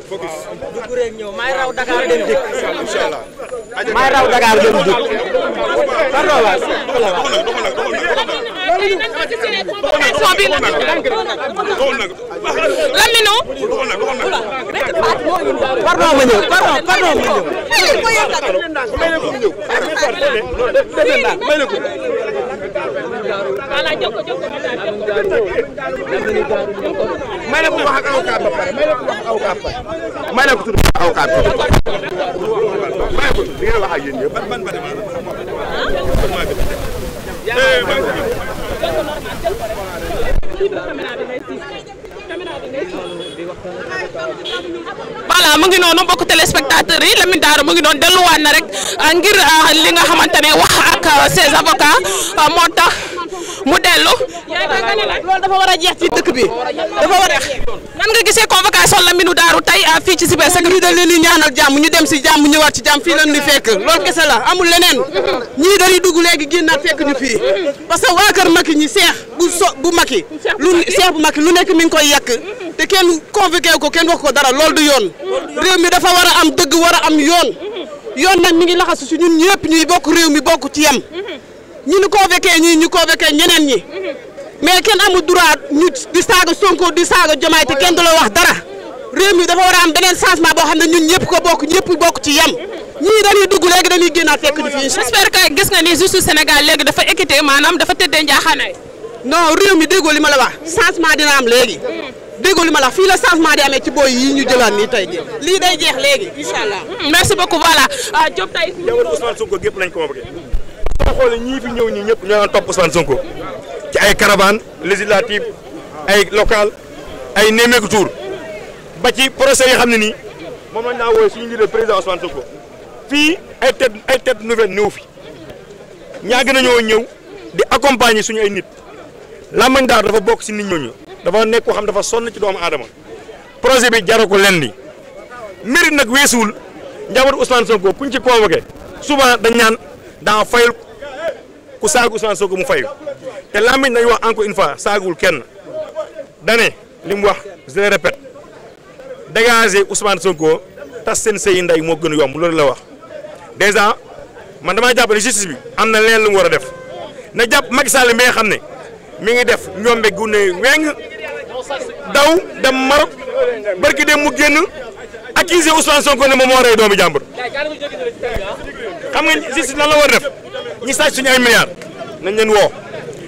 focus dugg rek ñëw may raw Dakar dem dik inshallah may raw Dakar dem dik pardon wa Lamine pardon ma ñëw pardon ma ñëw wala joko may la ko wax ak avocat ba pare may la ko wax avocat ba pare may la ko tudd avocat may ko li nga wax ak yéen ban voilà mu ngi noonu mbokk téléspectateurs yi Lamine Darou mu ngi noonu delluwaat na rek ngir li nga xamante ne wax ak ses avocats moo tax mu dellu. loolu dafa war a jeex ci dëkk bi dafa war a. nan nga gisee convocation Lamine Darou tey fii ci Super Secret. ñii dañ leen di ñaanal jàmm ñu dem si jàmm ñëwaat ci jàmm fii lañ di fekk loolu kese la amul leneen ñii dañuy dugg léegi génnaat fekk ñu fii parce que waa kër Macky ñi seex bu Macky lu nekk mi ngi koy yàq te kenn convoqué ko kenn wax ko dara loolu du yoon réew mi dafa war a am dëgg war a am yoon nag mi ngi laxasu si ñun ñëpp ñuy bokk réew mi bokk ci yem ñu convoqué ñii ñu convoqué ñeneen ñi mais kenn amul droit ñu di saaga Sonko di saaga Diomaye te kenn du la wax dara réew mi dafa war a am beneen changement boo xam ne ñun ñëpp ko bokk ñëpp bokk ci yem ñii dañuy dugg léegi dañuy génnaat fekk ñu fi. j'espère que gis nga ni justice Sénégal léegi dafa équité maanaam dafa tëddee njaaxaanaay. non réew mi déggoo li ma la wax changement dina am léegi déggoo li ma la wax fii la changement di amee ci booy yi ñu jëlaat nii tey jii lii day jeex léegi incha allah. merci beaucoup voilà Diop tey. jamono Ousmane Sonko gépp lañ convoqué. soo xoolee ñii fi ñëw ñii ñëpp ñoo doon topp Ousmane Sonko ci ay caravane législative ay local ay nemmeeku tour ba ci procès yi xam ne nii moom lañ naa wooye suñu leader président Ousmane Sonko fii ay tête nouvelle ñëw fi ñaa gën a ñëw di accompagner suñu ay nit Lamine Darou dafa bokk si nit ñooñu dafa nekk koo xam dafa sonn ci doomu aadama projet bi jaru ko leen di mérite nag weesuwul njabootu Ousmane Sonko kuñ ci convoqué souvent dañ ñaan daa fayul ku saagu Ousmane Sonko mu fayu te Lamine nañu wax encore une fois saagul kenn dane li mu wax je le répète dégager Ousmane Sonko tas seen sëyi ndey moo gën a yomb loolu la wax déjà man damaa jàpp ne justice bi am na leen lu mu war a def na jàpp Macky Sall mi nga xam ne mi ngi def ñombe gu ne weng daw dem Maroc barki dem mu génn accusé Ousmane Sonko ne moom moo rey doomu jàmbur xam nga justice nan la war a def ñi sàcc suñu ay milliards nañ leen woo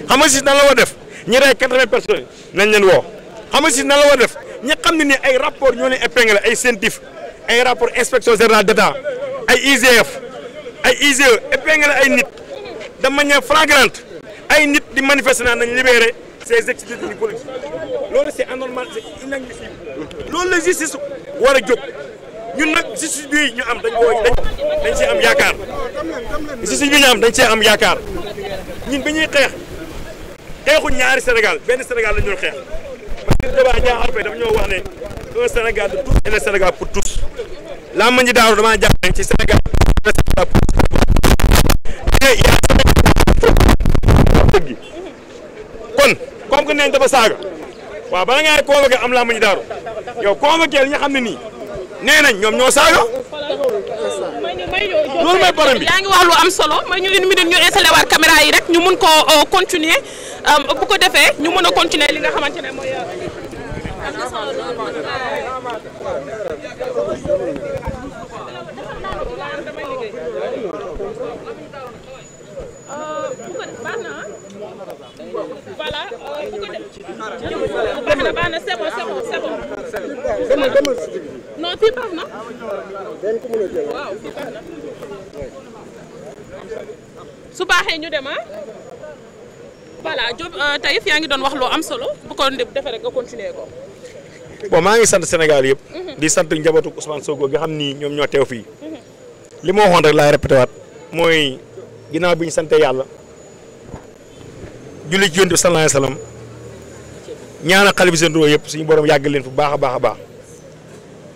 xam nga justice nan la war a def ñi rey 80 personnes nañ leen woo xam nga justice nan la war a def ñi xam ne ni ay rapport ñoo leen épinglé ay CENTIF ay rapport inspection générale d'État ay IGF ay IGE épinglé ay nit de manière flagrante ay nit di manifester naan nañ libérer ces ex-détenus politiques loolu c'est anormal c'est inadmissible loolu la justice war a jóg ñun nag justice bi ñu am dañ see am yaakaar justice bi ñu am dañ see am yaakaar ñun bi ñuy xeexuñ ñaari Sénégal benn Sénégal la ñu xeex parce que débat Diakhar Faye dafa ñoo wax ne un Sénégal de tous et le Sénégal pour tous Lamine Darou damaa jàpp ne ci Sénégal le Sénégal pour tous kon comme que neen dafa saaga waaw bala ngay convoqué am Lamine Darou yow convoqué li nga xam ne nii nee nañ ñoom ñoo saaga loolu mooy problème bi. yaa ngi wax lu am solo may ñu une minute ñu installé waat caméra yi rek ñu mun ko continuer bu ko defee ñu mën a continuer li nga xamante ne mooy. voilà baax na c'est bon non fii baax na waaw fii baax na su baaxee ñu dem voilà Diop Taïf yaa ngi doon wax loo am solo bu ko defee rek nga continuer ko. bon maa ngi sant Sénégal yëpp. di sant njabootu Ousmane Sonko nga xam ni ñoom ñoo teew fii. li ma waxoon rek laay répété waat mooy ginnaaw bi ñu sante yàlla julli ci Yonent bi sallallahu alayhi wasallam ñaanal xalifa généraux yëpp suñu borom yàgg leen fu baax a baax a baax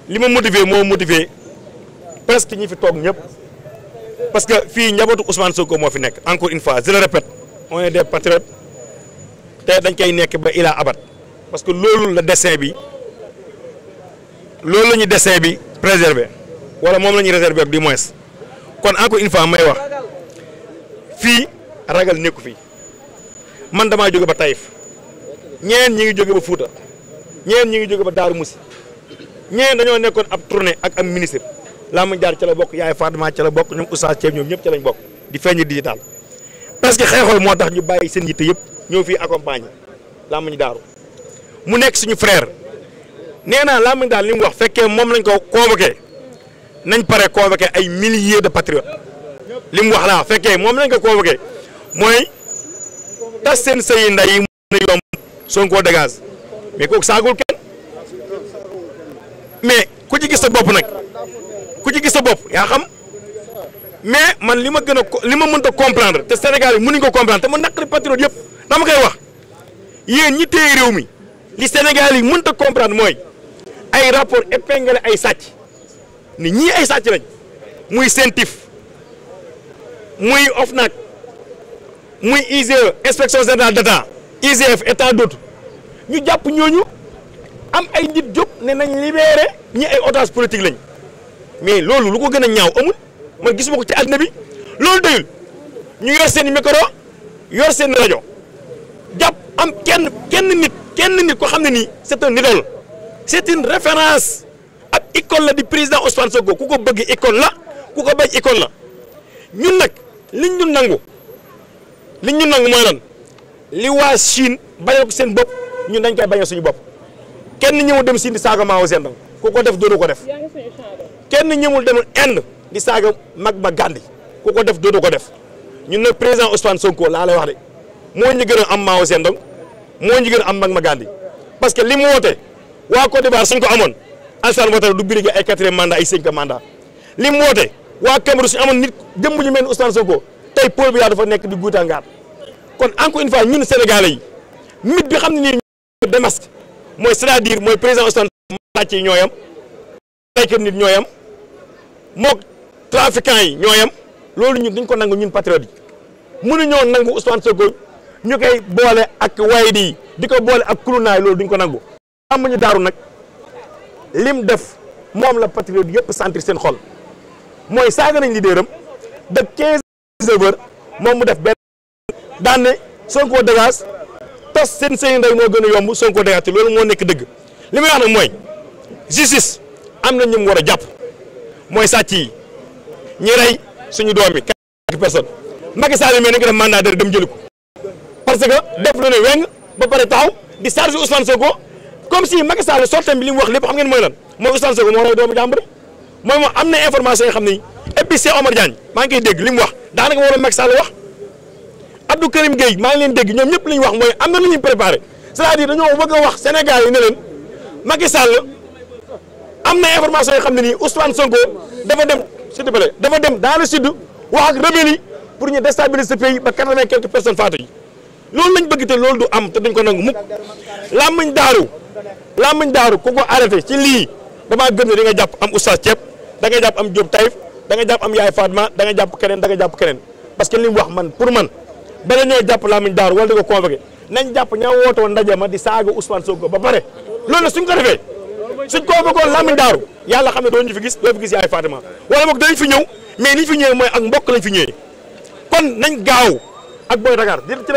li ma motivé moo motivé presque ñi fi toog ñëpp parce que fii njabootu Ousmane Sonko moo fi nekk encore une fois je le répète on est des patriotes te dañ koy nekk ba ila abat parce que loolu la destin bi loolu la ñu dessin bi préserver wala moom la ñuy réserver ak du moins kon encore une fois may wax fii ragal nekku fii man damaa jóge ba Taïf ñeen ñi ngi jóge ba Fouta ñeen ñi ngi jóge ba Daaru Musi ñeen dañoo nekkoon ab tournée ak am ministre Lamine Diar ca la bokk yaay Fatma ca la bokk ñoom Oustaz Thiam ñoom ñëpp ca lañ bokk di feeñ digital parce que xeexool moo tax ñu bàyyi seen yitte yëpp ñëw fii accompagner Lamine Daaru mu nekk suñu frère nee naa Lamine daal li mu wax fekkee moom lañ ko convoqué nañ pare convoqué ay milliers de patriotes li mu wax laa fekkee moom lañ ko convoqué mooy tas seen sëyi nday yi mën a yomb Sonko dégage mais kooku saagul kenn mais ku ci gis sa bopp nag ku ci gis sa bopp yaa xam mais man li ma gën a li ma mënta comprendre te Sénégal yi mënuñ ko comprendre te ma naqari patriote yëpp dama koy wax yéen ñi téye réew mi li Sénégal yi mënta comprendre mooy ay rapport épinglé ay sàcc ni ñii ay sàcc lañ muy CENTIF muy OFNAC muy IGE inspection générale d'État IGF état d'autre ñu jàpp ñooñu am ay nit jóg ne nañ libéré ñi ay otage politique lañ mais loolu lu ko gën a ñaaw amul man gisuma ko ci àddina bi loolu doyul ñu yor seen micro yor seen rajo jàpp am kenn nit ko xam ne nii c'est un idole c'est une référence ab icône la di président Ousmane Sonko ku ko bëgg icône la ku ko bañ icône la ñun nag liñ ñu nangu mooy lan li waa Chine bañal ko seen bopp ñun dañ koy bañal suñu bopp kenn ñëwul dem Chine di saaga Mao Zedong ku ko def dootoo ko def kenn ñëwul dem Inde di saaga Mahatma Gandhi ku ko def dootoo ko def ñun nag président Ousmane Sonko laa lay wax de moo ñu gën a am Mao Zedong moo ñu gën a am Mahatma Gandhi parce que li mu woote waa Côte d'Ivoire suñ ko amoon Alassane Ouattara du briguer ay 4e mandat ay 5e mandat li mu woote waa Cameroun suñu amoon nit jëmb ñu mel ni Ousmane Sonko tey Paul Biya dafa nekk di guuta ngaar kon encore une fois ñun Sénégalais yi mit bi xam ne nii Damasque mooy c'est-à-dire mooy président Ousmane sàcc yi ñooyam raykat nit ñooyam mook trafiquants yi ñooyam loolu ñun duñ ko nangu ñun patriotes yi mënuñoo nangu Ousmane Sonko ñu koy boole ak waydi yi di ko boole ak kulunaay loolu duñ ko nangu amuñu daaru nag lim def moom la patriote yëpp sentir seen xol mooy saaga nañ leaderam de 15 heures moom mu def benn daan ne Sonko dégage tas seen sëy ndey moo gën a yomb Sonko dégage te loolu moo nekk dëgg li may wax nag mooy justice am na ñu mu war a jàpp mooy sàcc yi ñi rey suñu doom yi 4 personnes Macky Sall mais nañ ko def mandat d'arrêt dem jëli ko parce que def lu ne weng ba pare taxaw di charger Ousmane Sonko comme si Macky Sall sortem bi li mu wax lépp xam ngeen mooy lan mooy Ousmane Sonko moo rey doomu jàmbur mooy moom am na information yoo xam ne et puis Cheikh Omar Diagne maa ngi koy dégg li mu wax daanaka waroon Macky Sall wax Abdou Karim Gueye maa ngi leen dégg ñoom ñëpp li ñu wax mooy am na lu ñuy préparé c'est-à-dire dañoo bëgg a wax Sénégal yi ne leen Macky Sall am na information yoo xam ne nii Ousmane Sonko dafa dem s'il te plaît dafa dem dans le sud wax ak rebelle yi pour ñu déstabiliser ce pays ba 80 quelques personnes faatu yi loolu lañ bëgg te loolu du am te duñ ko nangu mukk Lamine Daaru ku ko arrêté ci lii damaa gëm ne di nga jàpp am Oustaz Thiam da nga jàpp am Diop Taïf da nga jàpp am Yaay Fatma da nga jàpp keneen da nga jàpp keneen parce que li mu wax man pour man bala ñoo jàpp Lamine Daaru wala di ko convoqué nañ jàpp ña woote woon ndaje ma di saaga Ousmane Sonko ba pare loolu suñ ko defee suñ convoqué Lamine Daaru yàlla xam ne doo ñu fi gis doo fi gis Yaay Fatma wala boog dañ fi ñëw mais liñ fi ñëwee mooy ak mbokk lañ fi ñëwee kon nañ gaaw ak Boy Dakar